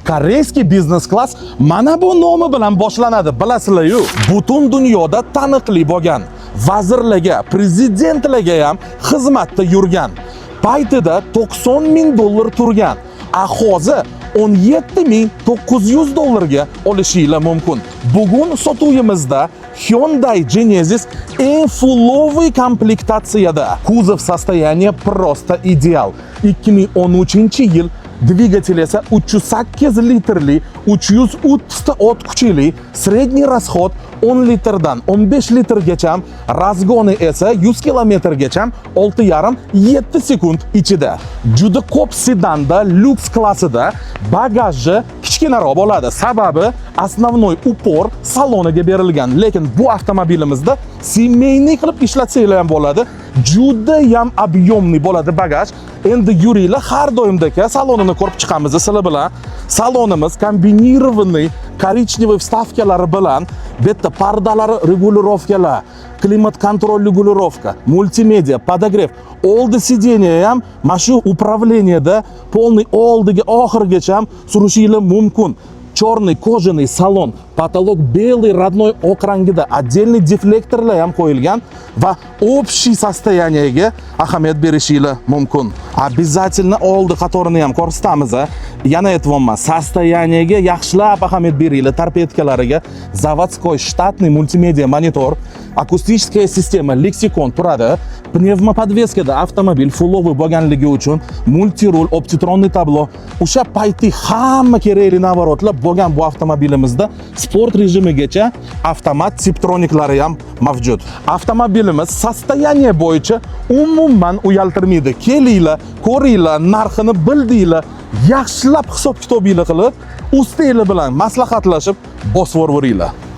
Корейский biznes klass mana bu nomi bilan boshlanadi, bilasizlar-yu. Butun dunyoda taniqli bo'lgan, vazirlarga, prezidentlarga ham xizmatda yurgan. Paytida 90 ming dollar turgan. A hozir 17 900 dollarga olishinglar mumkin. Bugun sotuvimizda Hyundai Genesis eng фулловый komplektatsiyada. Kuzov состояние просто идеал. 2013-yil, dvigatel esa 308 litrli, 330 ta ot kuchli, средний расход 10 litrdan 15 litrgacha, разгон i esa 100 kilometrgacha 6,5-7 sekund ichida. Juda ko'p sedanda lyuks klassida bagaji kichkinaroq bo'ladi. Sababi основной упор saloniga berilgan. Lekin bu avtomobilimizda семейный qilib ishlatsanglar ham bo'ladi. Juda ham объемный bo'ladi bagaj. Endi yuringlar, har doimdagi salonini ko'rib chiqamiz sizlar bilan. Salonimiz комбинированный коричневый вставка lari bilan, bu yerda pardalari регулировка lar, климат-контроль регулировка, мультимедиа, подогрев. Oldi сиденье ham mana shu управление da полный oldiga oxirigacha ham surishinglar mumkin. Черный кожаный салон, потолок белый родной oq rangida, отдельный deflektorlar ham qo'yilgan va общий состояние ga ahamiyat berishinglar mumkin. Обязательно oldi qatorini ham ko'rsatamiz. A. Yana aytyapman, состояние ga yaxshilab ahamiyat beringlar, торпедка lariga. Заводской штатный мультимедиа monitor, акустическая система Lexicon turadi. Пневмоподвеска da avtomobil фулловый bo'lganligi uchun мультируль, оптитронный табло, o'sha payti hamma kerakli наворот lar bo'lgan bu avtomobilimizda sport rejimigacha avtomat типтроник lari ham mavjud. Avtomobilimiz состояние bo'yicha umuman uyaltirmaydi. Kelinglar, ko'ringlar, narxini bildinglar, yaxshilab hisob kitobinglar qilib, ustanglar bilan maslahatlashib bosib yuboringlar.